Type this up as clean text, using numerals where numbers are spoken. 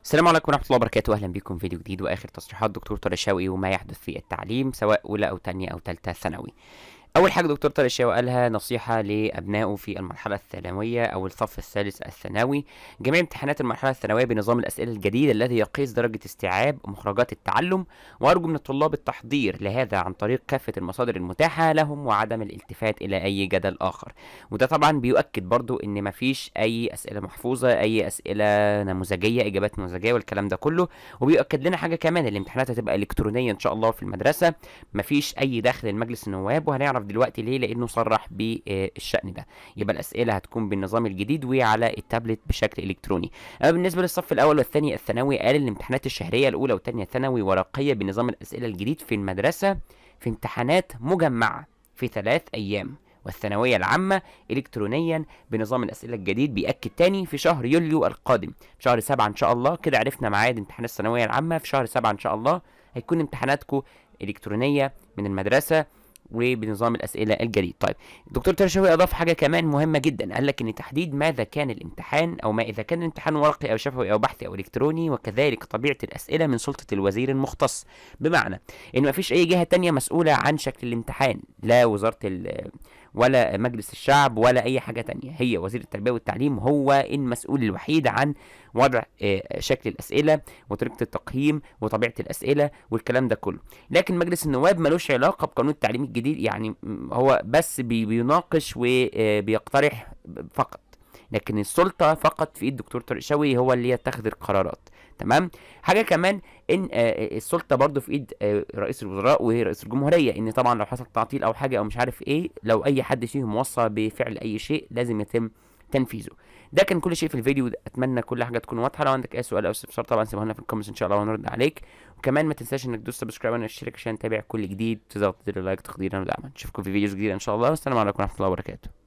السلام عليكم ورحمة الله وبركاته، أهلا بكم في فيديو جديد وآخر تصريحات دكتور طارق شوقي وما يحدث في التعليم سواء أولى أو تانية أو تالتة ثانوي. أول حاجة دكتور طارق شوقي قالها نصيحة لأبنائه في المرحلة الثانوية أو الصف الثالث الثانوي: جميع امتحانات المرحلة الثانوية بنظام الأسئلة الجديد الذي يقيس درجة استيعاب مخرجات التعلم، وأرجو من الطلاب التحضير لهذا عن طريق كافة المصادر المتاحة لهم وعدم الالتفات إلى أي جدل آخر. وده طبعا بيؤكد برضو إن مفيش أي أسئلة محفوظة، أي أسئلة نموذجية، إجابات نموذجية والكلام ده كله. وبيؤكد لنا حاجة كمان، الامتحانات هتبقى إلكترونية إن شاء الله في المدرسة، مفيش أي دخل لمجلس النواب، وهنعرف دلوقتي ليه، لانه صرح بالشأن ده. يبقى الاسئلة هتكون بالنظام الجديد وعلى التابلت بشكل الكتروني. اما بالنسبة للصف الاول والثاني الثانوي، قال الامتحانات الشهرية الاولى والثانية ثانوي ورقية بنظام الاسئلة الجديد في المدرسة في امتحانات مجمعة في 3 ايام، والثانويه العامة الكترونيا بنظام الاسئلة الجديد. بيأكد تاني في شهر يوليو القادم، في شهر 7 ان شاء الله. كده عرفنا ميعاد امتحانات الثانوية العامة في شهر 7 ان شاء الله، هيكون امتحاناتكم الكترونية من المدرسة وبنظام الاسئلة الجديد. طيب دكتور طارق شوقي اضاف حاجة كمان مهمة جدا، قال لك ان تحديد ماذا كان الامتحان او ما اذا كان الامتحان ورقي او شفوي او بحثي او الكتروني، وكذلك طبيعة الاسئلة من سلطة الوزير المختص، بمعنى ان ما فيش اي جهة تانية مسؤولة عن شكل الامتحان، لا وزارة ولا مجلس الشعب ولا اي حاجة تانية، هي وزير التربية والتعليم هو المسؤول الوحيد عن وضع شكل الاسئلة وطريقه التقييم وطبيعه الاسئلة والكلام ده كله. لكن مجلس النواب ملوش علاقة بقانون التعليم الجديد، يعني هو بس بيناقش وبيقترح فقط، لكن السلطة فقط في ايد الدكتور طارق شوقي، هو اللي يتخذ القرارات. تمام. حاجة كمان ان السلطة برضو في ايد رئيس الوزراء ورئيس الجمهورية، ان طبعا لو حصل تعطيل او حاجة او مش عارف ايه، لو اي حد فيهم وصى بفعل اي شيء لازم يتم تنفيذه. ده كان كل شيء في الفيديو، اتمنى كل حاجة تكون واضحة. لو عندك اي سؤال او استفسار طبعا سيبه لنا في ال comments ان شاء الله ونرد عليك. وكمان ما تنساش انك تدوس subscribe وتشترك عشان تتابع كل جديد، تضغط زر ال like تقديرا ودعما. نشوفكم في videos جديدة ان شاء الله، والسلام عليكم ورحمة الله وبركاته.